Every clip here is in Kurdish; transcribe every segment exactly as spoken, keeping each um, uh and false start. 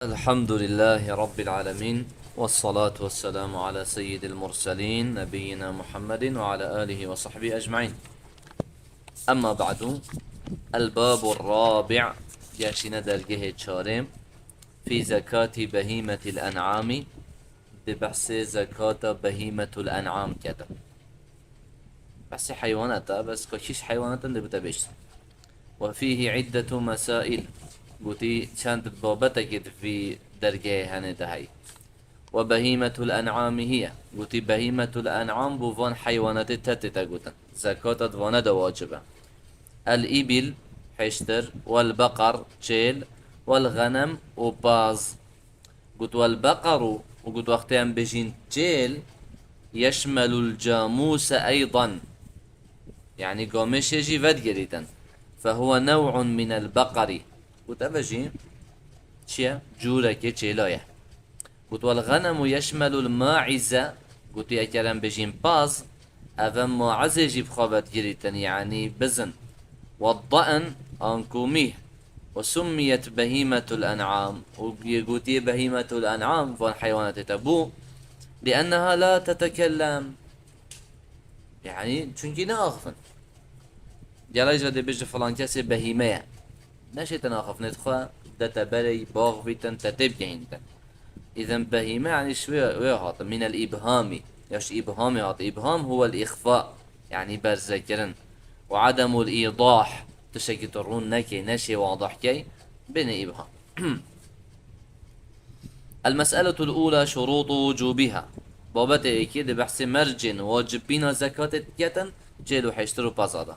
الحمد لله رب العالمين، والصلاة والسلام على سيد المرسلين نبينا محمد وعلى آله وصحبه أجمعين. أما بعد، الباب الرابع، گەشتینە دەرگەهێ چارێ، في زكاة بهيمة الأنعام، di behsê zekata behîmetul en'am kete. Behsê heywanata, bes ka kîş heywanatan dê bite bêjtin. وفيه عدة مسائل، gotî çend babetekê di vî dergehê hene de hey. وبهيمة الأنعام هي، gotî behîmetul en'am bo van heywanatê te tête gotin. Zekata di vane de wacib e. الإبل، hêştir, والبقر، çêl, والغنم û paz. Got, والبقر، û got, wextê em bêjîn çêl, يشمل الجاموس أيضا. Yanî gamêşê jî vedigirîtin. فهو نوع من البقر. Got, ev jî çi ye? Cûrekê çêla ye. Got, والغنم يشمل الماعز. Gotî, eger em bêjîn paz, ev e maizê jî bi xwe vedigirîtin, yanî bizin. والضأن، anku mîh. وسميت بهيمة الأنعام، û yê gotiye behîmetul en'am, van heywanatê te bû. لأنها لا تتكلم. Yanî, çunkî naaxifin. Gela îca dê bêje filan kesê behîme ye. Neşê te naxifnê dixwe, de te berê, bax vîtin, te tê bigehîntin. Îzin behîme, yanî ji wê, wê hate, من الإبهام. Ya ji îbhamê hate. إبهام هو الإخفاء، yanî berzekirin. وعدم الإيضاح، tiştekî tu rûn nekey, neşê wadih key, bêne îbham. المسألة الأولى شروط وجوبها. Babetê êkê di behsê mercên wacibîna zekatê diketin, çêl û hêştir û paza de.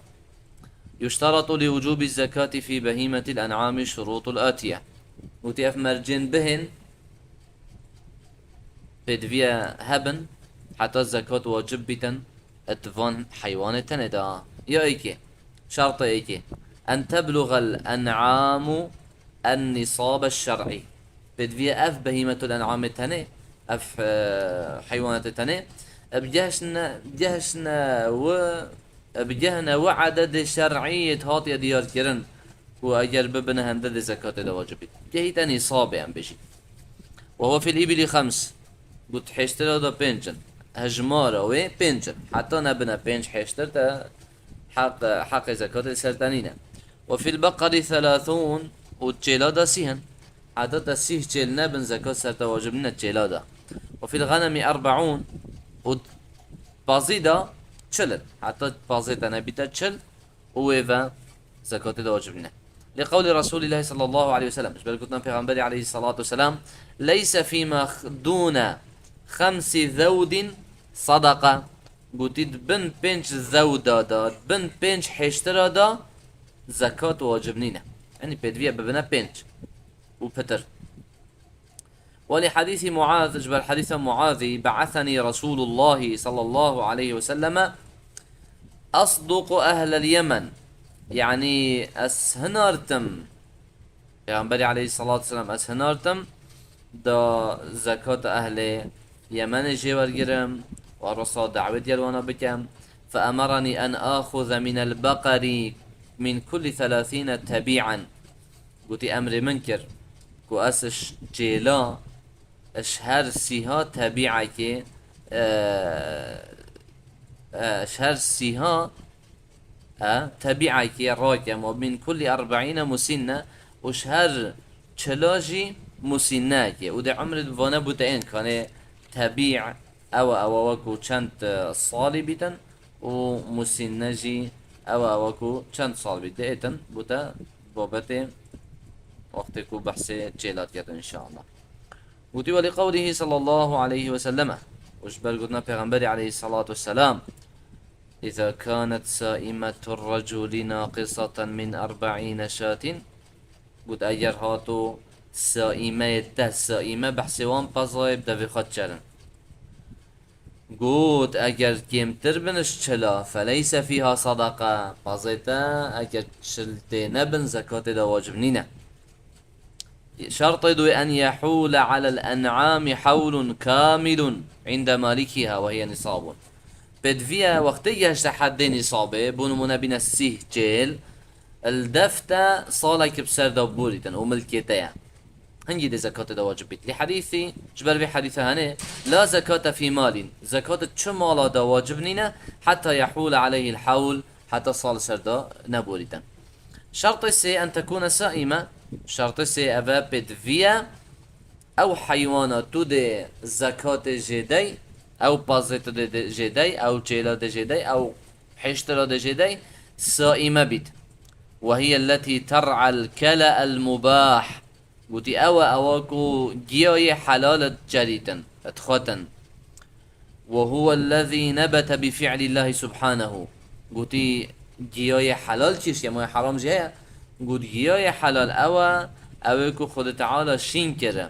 يشترط لوجوب الزكاة في بهيمة الأنعام شروط الآتية. Gotî ev mercên bihên pêdiviye hebin, heta zekat wacib bîtin, di van heywanê tenê de. Ya êkê, şertê êkê. أن تبلغ الأنعام النصاب الشرعي. Pêdiviye ev behîmetul en'amê tenê, ev, e, heywanatê tenê, e, bigehişne, bigehişne wi, e, bigehine wi ededê şer'î yê hatiye diyar kirin, ku eger bibine hende dê zekatê de wacib bît. Gehîte nîsabê em bêjî. وهو في الإبل خمس. Got hêştira de pênc in. Hejmara wê pênc in. Heta nebine pênc hêştir te heq, heqê zekatê ser te nîne. وفي البقر ثلاثون، û çêla de sîh in. Heta te sîh çêl nebin, zekat ser te wacib nîne çêla de. وفي الغنم أربعون، û pazî de çil in. Heta pazê te nebîte çil, û wê ve zekatê de wacib nîne. لقول رسول الله صلى الله عليه وسلم، ji ber gotina Pêxemberê aleyhissalatu vesselam, ليس فيما دون خمس ذود صدقة. Gotî, di bin pênc zewda de, di bin pênc hêştira de zekat wacib nîne. Yanî pêdiviye bibine pênc û pitir. ولحديث معاذ، ji ber hedîsa Muazî, بعثني رسول الله صلى الله عليه وسلم أصدق أهل اليمن. Yanî ez hinartim, Pêxemberî aleyhissalatu vesselam, ez hinartim da zekata ehlê Yemenê jê wergirim û erosa dawêt gel wana bikem. فأمرني أن آخذ من البقر من كل ثلاثين تبيعا. Gotî, emrê min kir ku ez ji çêla, ji her sîha tebîekê, e, e, ji her sîha, e, tebîekê rakem, ومن كل أربعين مسنة، û ji her çila jî musînneyekê. Û dê emrê vane bûte ên kanê tebî ew e, ew e wekû çend, e, salî bîtin, û musînne jî ew e wekû çend sal bî. Dê êtin bûte babetê wextê ku behsê çêla diketin, înşallah. Gotî, ولقوله صلى الله عليه وسلم، û ji ber gotina Pêxemberê aleyhissalatu vesselam, إذا كانت سائمة الرجل ناقصة من أربعين شاة، got, eger hato saîmeyê te, saîme behsê wan pezayê bi devê xwe diçerin. Got, eger kêmtir bin ji çila, فليس فيها صدقة، pezê te eger çil tê nebin, zekatê de wacib nîne. Şertê duyê, أن يحول على الأنعام حول كامل عند مالكها وهي نصاب. Pêdiviye wextê gehişte heddê nîsabê, bo nimûne bîne sîh, çêl, li def te salekî bi ser de borîtin û milkê te ye. Hingî dê zekatê de wacib bît. Li hadîsî, ji ber vê hadîsa hene, la zekate fî malîn. Zekat çi mala de wacib nîne, heta yehûle aleyhîl hewl, heta sal ser de neborîtin. Şertê sê en tekûne saîme, şertê sê eve pêdivî ye, ew heywana tu dê zekatê jêdey, ew pazê tu dê, dê jêdey, ew çêla dê jêdey, ew hêştira dê jêdey, saîme bît. Ve hiye letî ter'el kele'el mubah. Gotî, ew e ewa ku giyayê helal diçerîtin, dixwetin. Ve huwellezî nebete bi fi'lillâhi subhanehu. Gotî, giyayê helal çi ye, ma heram jî heye? Got, giyayê helal ew e, ew ê ku Xwedê Teala şîn kire.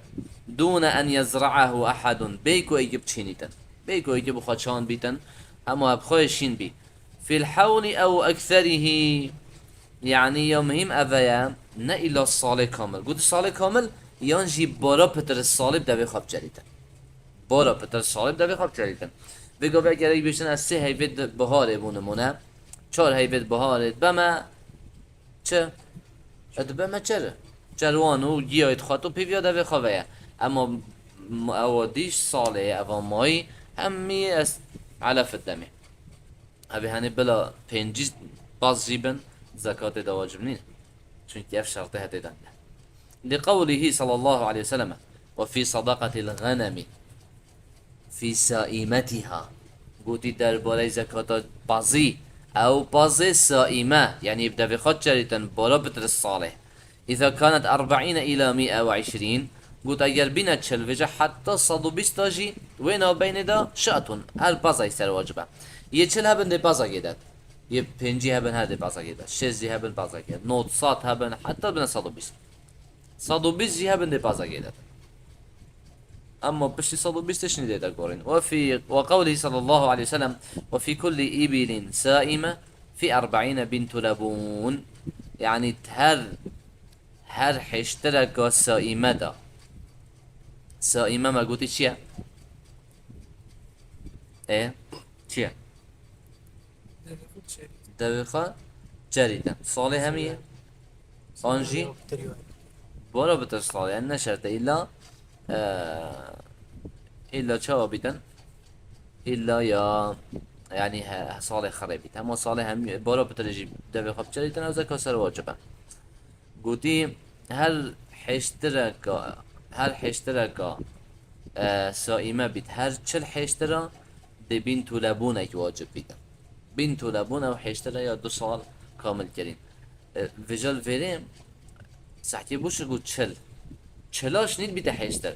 Dûne en yezre'ehu ehedun. Bê ku êkî biçînîtin. Bê ku êkî bi xwe çand bîtin. Hema bi xwe şîn bî. Fil hewli ew ekserîhî. Yanî ya muhîm ev e, ne îlla salê kamil. Got salê kamil yan jî bara pitir salê bi devê xwe biçerîtin. Bara pitir salê bi devê xwe biçerîtin. Vê gavê gerek bêjin ez sê heyvê di biharê bû nimûne. Çar heyvê di biharê dibeme çi? E, dibeme çer. Çerwan û giyayê dixwet û pêviya devê xwe veye. Ema m-, ewa dîş salê, eva mayî, hemî ez elef demê. Evê henê bila pêncî baz jî bin, zekatê de wacib nîn. Çunkî ev şertê hetê de ne. Li qewlihî sallallahu aleyhi ve sellem, "Ve fî sadaqatil ghanemi fî saîmetiha." Gotî derbarey zekata pazî, ew pazê saîme, yanî bi devê xwe çerîtin, bara pitir salê. Îza kanet erba'îne îla mîe ve eşrîn, got eger bîne çil, vêce heta sed û bîst jî wê navbeynê de şatun, her pazay ser wacib e. Yê çil hebin dê pazakê de. Yê pêncî hebin her dê pazakê de. Şêst jî hebin pazakê de. Not, sed hebin, heta bine sed û bîst. Sed û bîst jî hebin dê pazakê de. Ema piştî sed û bîst tişt nîdê de gorîn. Ve fî, ve qewlî sallallahu aleyhi ve sellem, "Ve fî kulli îbilin saîme fî erba'îne bintu lebûn." Yanî her, her hêştireka saîme de. Saîme me gotî çi ye? E, çi ye? Devê xwe çerîtin. Salê hemî ye? An jî? Bara bitir salê, yani ne şert e, îlla, e, îlla çawa bîtin? Îlla ya, yani he, he salê xirê bît. Hema salê hem bara bitir jî devê xwe biçerîtin, ew zeka ser wacib e. Gotî, her hêştireka, her hêştireka, e, saîme bît, her çil hêştira dê bintu lebûnek wacib bîtin. Bintu lebûn ew hêştira ya du sal kamil kirîn. E, vêca li vêrê sahtiyê bû şi got çil. Çila şinît bîte hêştir.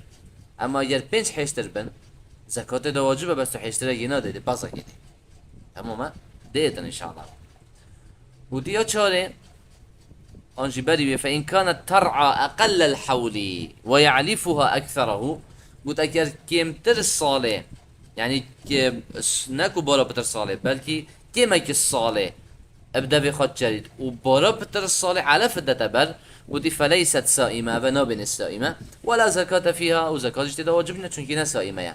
Ema eger pênc hêştir bin, zekatê de wacib e, bes tu hêştirekî nadê, dê pazakê dê. Tamam e? Dêtin inşallah. Û diya çarê, an jî berî wê, "Fe in kanet ter'a eqellel hewlî ve ya'lifuha ekserehu." Got, eger kêmtir salê, yani ke-, ne ku bara pitir salê, belkî kêmekî salê, eb devê xwe çerît û bara pitir salê elef dete ber, gotî, "Feleyset saîme", eve nabêne saîme, "Ve la zekate fîha", û zekat jî tê de wacib nîne, çunkî ne saîme ye.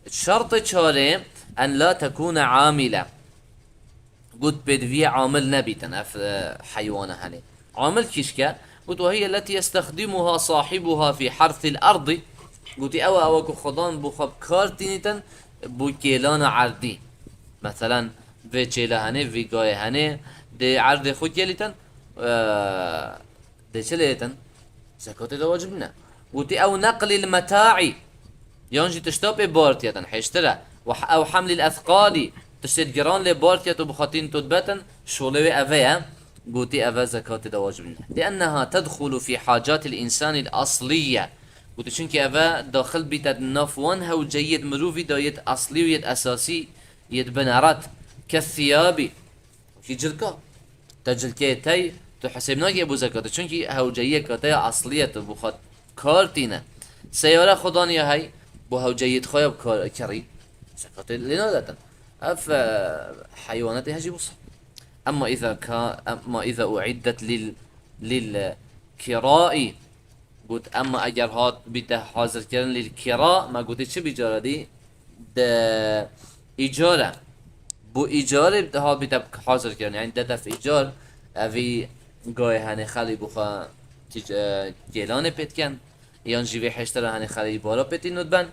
Şertê çarê, "En la tekûne amîle." Got, pêdiviyê amil nebîtin ev, e, heywana henê. Amil kîşke, got, "Ve hiye letî yestexdimuha sahibuha fî hersil erdî." Gotî, ew e, ew e ku xudan bo xwe bi kar tînîtin, bo kêlana erdî. Meselen, vê çêla henê, vî gayê henê, dê erdê xwe kêlîtin, e, Dê çi lê yetin? Zekatê de wacib nîne. Gotî, "Ew neqlîl meta'î." Yan jî tişta pê bar tiyetin, hêştir e. Ve h-, ew hemlîl ethqalî. Tiştê giran lê bar tiyet û bi xwe tîn tu dibetin, şolê wê eve ye. Gotî, eve zekatê de wacib nîne. Lienneha tedxulu fî hacatil insanîl aslîye. Gotî, çunkî eve daxil bîte di nav wan hewceyiyê di mirovî de yêt aslî û yêt esasî, yêt bineret. Ke thiyabî. Wekî cilka. Te cilkeyê tey, tu hesêb nakê bo zekatê. Çunkî hewceyiyeka te ya aslî ye, tu bo xwe kar tîne. Seyare xwe daniye hey, bo hewceyiyê xwe ya bi kar kirî. Zekatê lê nadetin. Ev, e, heywanatê hejî wisa. Emma îza ka, emma îza uiddet lil, lil, e, kiraî. Got, emma eger hat bîte hazirkirin lil kira, me gotî çi bî cara dî? Di îcar e. Bo îcarê hat bîte hazirkirin. Yani de def îcar, evî gayê henê xelî bo xwe tic-, e, kêlanê pê dikin. Yan jî vê heştera hanê xeleyî bara pêtî nût ben.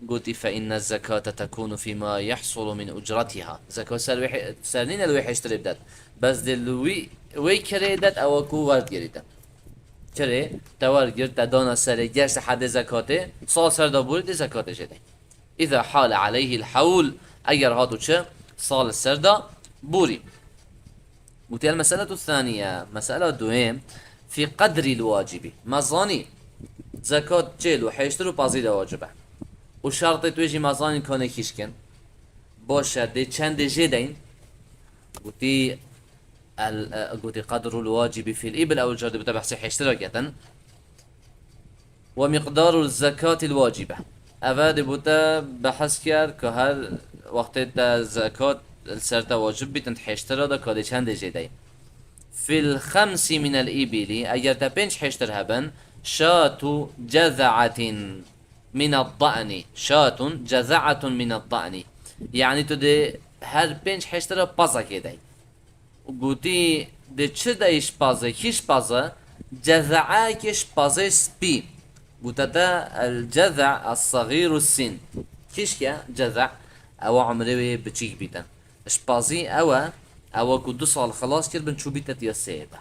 Gotî, "Fe inne zekate tekûnu fîma yehsulu min ucretiha." Zekat ser wê he-, ser nîne li wê heştirê bidet. Bes dê li wî, wê kirê det ewa ku werdigirî te. Kirê te wergir, te dana serê, geşte hedê zekatê, sal ser de borî dê zekatê jê dey. Îza hale aleyhil hewl, eger hat û çi sal ser de borî. Gotî, "El meseletu thaniye", mesela duyem, "fi qedril wacibi." Me zanî zekat çêl û heştir û pazî de wacib e. Û şertê tu jî me zanî kanê kîşkin. Baş e, dê çendê jê deyin? Gotî, el, e, gotî, "Qedrul wacibi fil ibil", ew car dê bite behsê heştira ketin. "Ve miqdaru zekatil wacibe." Eve dê bûte behs kir ku her wextê te zekat li ser te wacib bîtin, heştira de kadê çendê jê dey. "Fil xemsi minel ibili", eger te pênc heştir hebin, "şatu cezaetin mined da'ni", "şatun cezaetun mined da'ni." Yani tu dê her pênc heştira pazekê dey. Gotî, "Di çi de ji pazê, kî ji pazê?" "Cezaekê ji pazê spî." Gote te, "El ceza es-sagîru sin." Kîşke ceza, ewa umrê wê biçîk bîtin. Ji pazî ew e, ewa ku du sal xilas kiribin, çû bîte tiya sê de.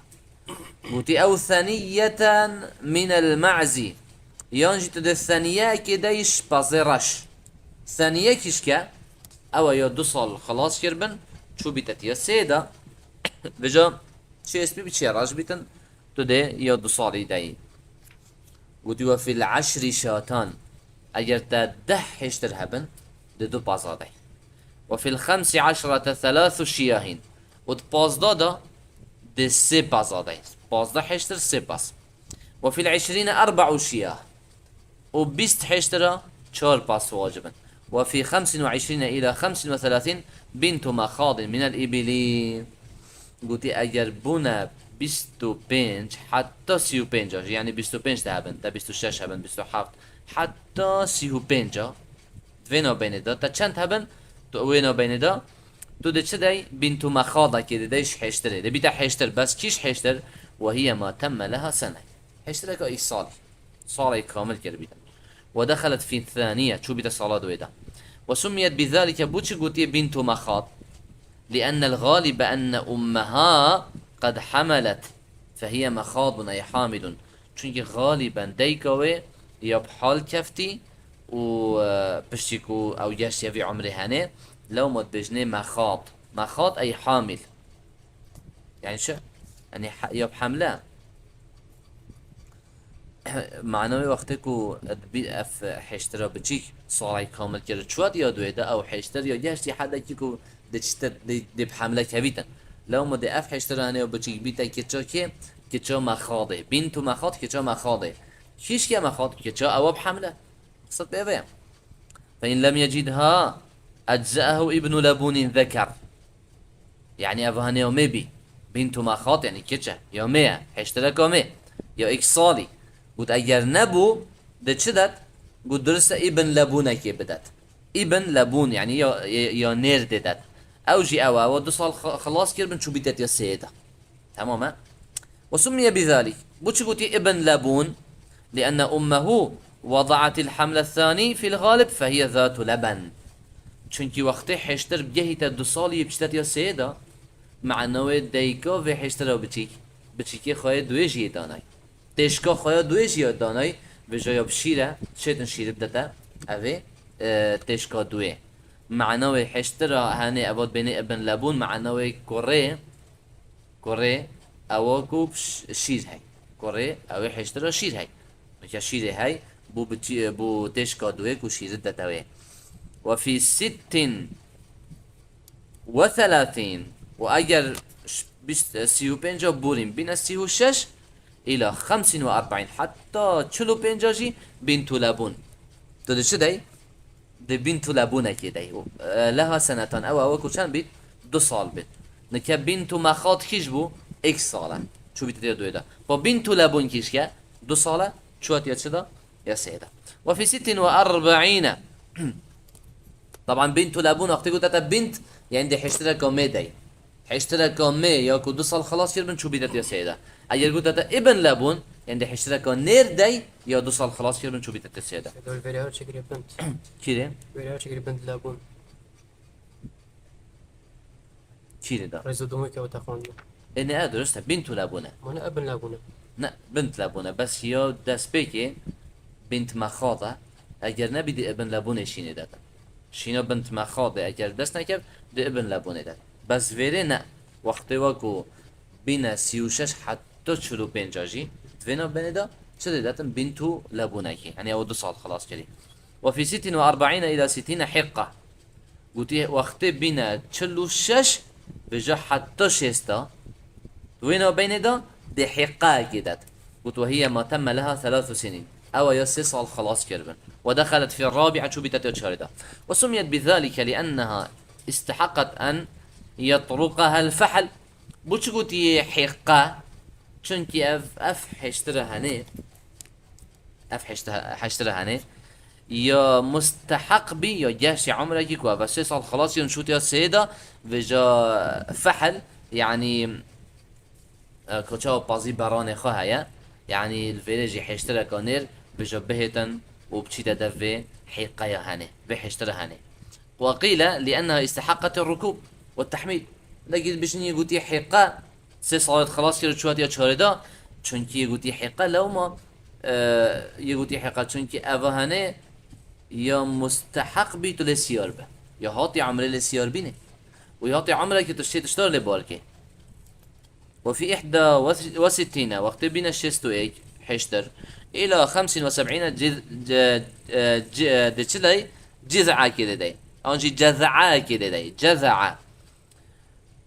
Gotî, "Ew seniyeten minel ma'zi." Yan jî tu dê seniyekê de ji pazê reş. Seniye kîşke, ew e ya du sal xilas kiribin, çû bîte tiya sê de. Vêca çi spî bi çi reş bîtin, tu dê ya du salî deyî. Gotî, "Ve fil eşri şatan." Eger te deh heştir hebin, dê du paza dey. "Ve fil xemsi eşrete thelâthu şiyahin." Û di pazdeh de dê sê paza dey. Pazdeh heştir, sê paz. "Ve fil eşrîne erba'u şiyah." Û bîst heştira çar paz wacib in. "Ve fî xemsin ve eşrîne îla xemsin ve thelâthîn bintu mexadin minel îbili." Gotî, eger bûne bîst û pênc heta sî û pênc a jî, yani bîst û pênc de hebin, te bîst û şeş hebin, bîst û heft, heta sî û pênc a, di vê navbênê de, te çend hebin, tu wê navbênê de, tu dê çi dey? Bintu mexadekê dê dey ji heştirê. Dê bîte heştir, bes kî ji heştir? "Ve hiye ma temme leha sene." Heştireka îsalî. Salê kamil kiribî. "Ve dexelet fî thaniye", çû bîte sala duwê de. "Ve summiyet bi zalike", bo çi gotiye bintu mexad? "Li ennel galibe enne ummeha qed hamelet, fe hiye mexadun ey hamilun." Çunkî galiben dayika wê ya bi hal keftî û, e, piştî ku ew geştiye vî umrê henê, lewma dibêjinê mexad. Mexad ey hamil. Yani çi? Yani he-, ya bi hemle. Mena wê wextê ku bi ev heştira biçîk salay kamil kir, çû tiya duwê de, ew heştir ya geştî hedekî ku dê çi te-, dê, dê bi hemle kevîtin. Lewma dê ev heştira hanê ya biçîk bîte kiça kê? Kiça mexadê. Bintu mexad, kiça mexadê. Kîşke mexad, kiça ewa bi hemle. Qised pê ve. Fe in lem yecidha ecze'ehu ibnu lebunin zeker. Yani ev hanê ya mê bî. Bintu mexad yani kiç e. Ya mê ye. Heştireka mê. Ya îksalî. Got eger nebû, dê çi det? Got dirist e îbn lebûnekê bidet. Îbn lebûn yani ya, ya, ya nêr dê det. Ew jî ew e. Ew du sal xi-, xilas kiribin, çû bîte tiya sê de. Tamam e? Ve summiye bi zalik. Bo çi gotî ibn lebûn? Li enne ummehu wada'atil hamle thani fil galib fe hiye zatu leben. Çunkî wextê heştir bigehîte du salî yê biçîte tiya sê de, mena wê dayika vê heştira biçîk, biçîkê xwe yê duwê jî yê danay. Têşka xwe ya duwê jî ya danay, vêca ya bi şîr e, çêtin şîrî bidete, ev ê, e, têşka duwê. Mena wê heştira henê ev dibênê ibn lebûn, mena wê kurê, kurê ewa ku ş-, şîr hey. Kurê ew ê heştira şîr hey. Weke şîrê hey, bo bi çi-, bo têşka duwê ku şîrî dete wê. Ve fî sittin ve thelâthîn. Û eger ş-, bîst, sî û pênc a borîn, bîne sî û şeş, îla xemsîn ve erba'în, heta çil û pênc a jî bintu lebûn. Tu dê çi dey? Dê bintu lebûnekê dey. Û, e, leha senetan, ew, ew ku çend bît? Du sal bît. Nike bintu mexad kîj bû? Ek sal e. Çû bîte tiya duwê de. Pa bintu lebûn kîşke? Du sal e. Çû tiya çi de? Ya sê de. Ve fî sittin ve erba'îne. Taban bintu lebûn, wextê gote te bint, yani dê heştireka mê dey. Heştireka mê ya ku du sal xilas kiribin, çû bîte tiya sê de. Eger gote te ibn lebûn, Ên dê hiştireka nêr dey ya du sal xilas kiribin çûbîte te sê de. Dol verê her çekirê bint. Kîrê? Verê her çekirê bint lebûn. Kîrê de? Rêzo dumê ke wata xwendin. Ê ne, e, dirust e, bint û lebûn e. Mane ebin lebûn e. Ne, bint lebûn e. Bes ya destpêkê bint mexad e. Eger nebî dê ebin lebûnê şînê de. Şîna bint mexadê eger dest nekevt, dê ebin lebûnê de. Bes vêrê ne. Wextê we ku bîne sî û şeş heta çil û pênc jî, di vê navbênê de çi dê detin bint û lebûnekî. Yanî ew du sal xilas kirî. Ve fî sittin ve erba'îne îla sittîne hiqqa. Gotî wextê bîne çil û şeş, vêca heta şêsta. Di wê navbênê de dê hiqqayekê det. Got, "Ve hiye ma temme leha thelâthu sinîn." Ew ya sê sal xilas kiribin. "Ve dexelet fî rrabi'a", çûbîte tê çarê de. "Ve summiyet bi zalike li enneha isteheqqet en yetruqehel fehl." Bo çi gotî hiqqa? Çunkî ev, ev hiştire henê. Ev hişte-, hiştire henê. Ya musteheq bî, ya geştî umrekî ku ev sê sal xilas yên şûtiya sê de, vêca fehl, yanî, e, koça û pazî beranê xwe heye. Yanî li vêrê jî hiştireka nêr, vêca bihêtin û biçîte dev vê hiqeya henê, vê hiştire henê. Ve qîle li enneha isteheqqet rukûb ve tehmîl. Legî dibêjin yê gotî hiqe, sê salê xilas kir û çû hatiya çarê de, çunkî yê gotî hiqe lewma, e, yê gotî hiqe, çunkî eva henê ya musteheq bî tu lê siyar be. Ya hatî umrê lê siyar bînê. Û ya hatî umrekî tu şê tiştar lê bar kê. Ve fî ihda ve sittîne, wextê bîne şêst û êk hiştir, îla xemsîn ve seb'îne ciz-, ce-, e, ci-, e, de çiley ciz'ekê didey. An jî cez'ekê didey. Cez'a.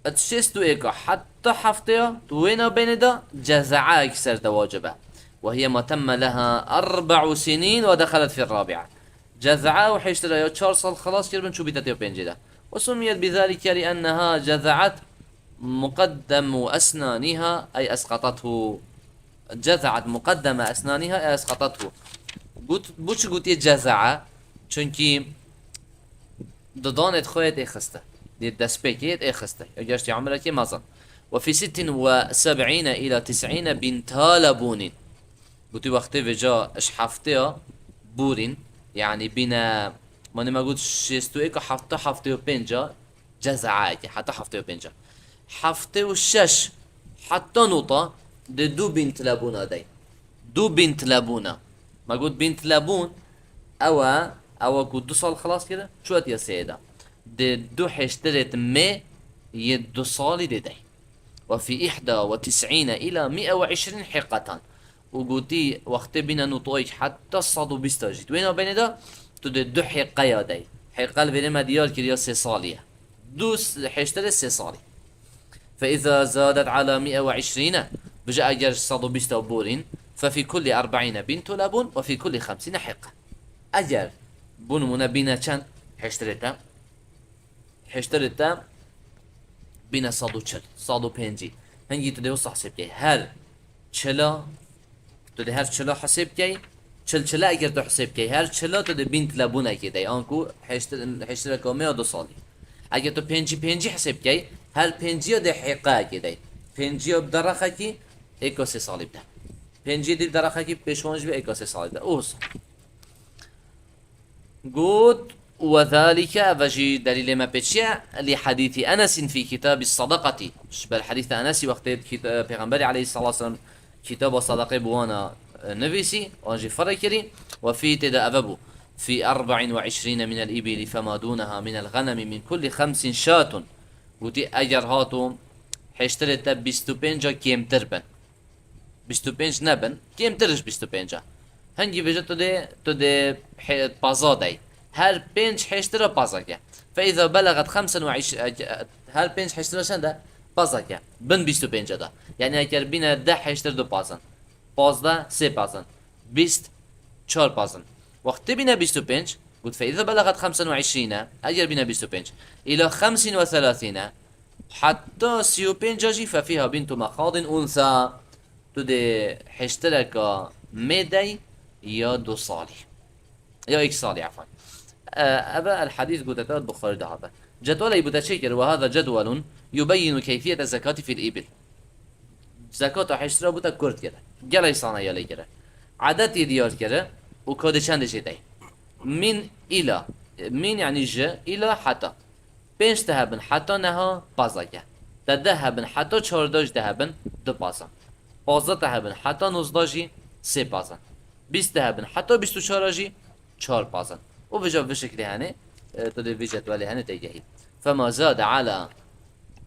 Di şêst û êka heta hefteya, di wê navbênê de cez'ek ser te wacib e. Ve hiye ma temme leha erba'u sinîn ve dexelet fî rrabi'a. Cez'a û hiştira ya çar sal xilas kiribin, çûbîte tê pêncê de. Ve summiyet bi zalike li enneha cez'et muqeddemu esnaniha ey esqatathu. Cez'et muqeddeme esnaniha ey esqatathu. Got, bo çi gotiye cez'a? Çunkî didanê xwe yê tê xiste. Dê destpêkê yê tê xiste. Ya geştî umrekê mezin. Ve fî sittin ve seb'îne îla tis'îne binta lebûnîn. Gotî wextê vêca ji hefteya borîn, yanî bîne, manî me got şêst û êka heta heftê û pênca cez'ekê, heta heftê û pênca. Heftê û şeş heta nota dê du bint lebûna dey. Du bint lebûna. Me got bint lebûn, ew e, ew e ku du sal xilas kir, çû hatiya sê de. Dê du hiştirê mê yê du salî dê dey. Ve fî ihda ve tis'îne îla mi'e ve işrîn hiqetan. Û gotî, wextê bîne nûtoyek heta sed û bîst jî. Di wê navbênê de tu dê du hiqeya dey. Hiqe li vêrê me diyar kiriya sê salî ye. Du s-, hiştirê sê salî. Fe iza zadet ala mi'e ve işrîne. Bije eger sed û bîst borîn. Fe fî kulli erba'îne bintu lebûn ve fî kulli xemsîne hiqe. Eger, bo nimûne bîne çend hiştirê te? Hiştirê te bîne sed û çil, sed û pêncî. Hingî tu dê wisa hesêb key. Her çila, tu dê her çila hesêb key. Çil çila eger tu hesêb key, her çila tu dê bint lebûnekê dey. Anku hiştir-, hiştireka me ya du salî. Eger tu pêncî pêncî hesêb key, her pênciya dê hiqeyekê dey. Pênciya bi derexekî êka sê salî bide. Pênciya dî bi derexekî pêşwan jî be êka sê salî bide. Û wisa. Got, "Ve zalike", ev jî delîlê me pê çi ye? "Li hadîsî Enesîn fî kitâbî sadaqatî." Ji ber hadîsa Enesî wextê kit-, Pêxemberê aleyhissalatu vesselam kitaba sadaqê bi wana, e, nivîsî, wan jî firê kirî. "Ve fî", tê de eve bû, "fî erba'în ve işrîne minel îbîlî fema dûneha minel xenemî min kullî xemsîn şatun." Gotî, eger hato hiştirê te bîst û pênca kêmtir bin. Bîst û pênc nebin, kêmtir ji bîst û pênc a. Hingî vêje tu dê, tu dê he-, paza dey. Her pênc hiştira pazake. Fe îza belegat xemsen ve iş-, her pênc hiştira çend e? Pazake. Bin bîst û pênc de. Yanî eger bîne deh hiştir du pazin. Pazdeh sê pazin. Bîst çar pazin. Wextê bîne bîst û pênc, got fe îza belegat xemsen ve işrîne, eger bîne bîst û pênc, îla xemsîn ve selasîne, heta sî û pênc jî, fe fîha bintu mexadin unsa. Tu dê hiştireka mê dey ya du salî. Ya êk salî, efwan. E, eve el hadîs gote te Buxarî de hate. Cedwelê bû te çêkir, "Ve hâzâ cedwelun yubeyyinu keyfiyete zekatî fîl îbil." Zekata hiştira bû te kurt kir. Gelek sanayiya lê kire. Edet yê diyar kire û kodê çendê jê dey. Min îla. Min yanî ji, îla heta. Pênc te hebin heta neha pazake. Te deh hebin heta çardeh jî te hebin du pazan. Pazdeh te hebin heta nozdeh jî sê pazan. Bîst te hebin heta bîst û çar jî çar pazan. Û vêca vê şeklê hene, e, tu dê vê cedwelê hene têgehî. Fema zade ala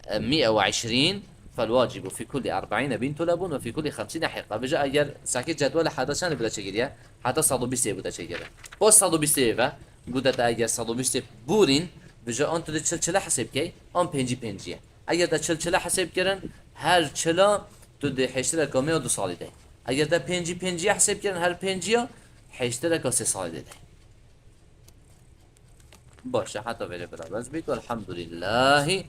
مئة وعشرين فالواجب في كل أربعين بنت لبون وفي كل خمسين حقة. Vêca eger sekê cedwelê heta çend bû te çêkiriye? Heta sed û bîst bû te çêkiriye. O sed û bîst ve, gû te eger sed û bîst bûrîn, vêca an tu dê çil çile hesêb key, an pêncî pêncî ye. Eger te çil çile hesêb kirin, her çila tu dê hêştireka me ya du salî dey. Eger te pêncî pêncî hesêb kirin, her pêncî ya hêştireka sê salî dey. Baş e, heta vêrê bira bes bît. Elhamdülillahî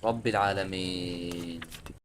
Rabbil alemin.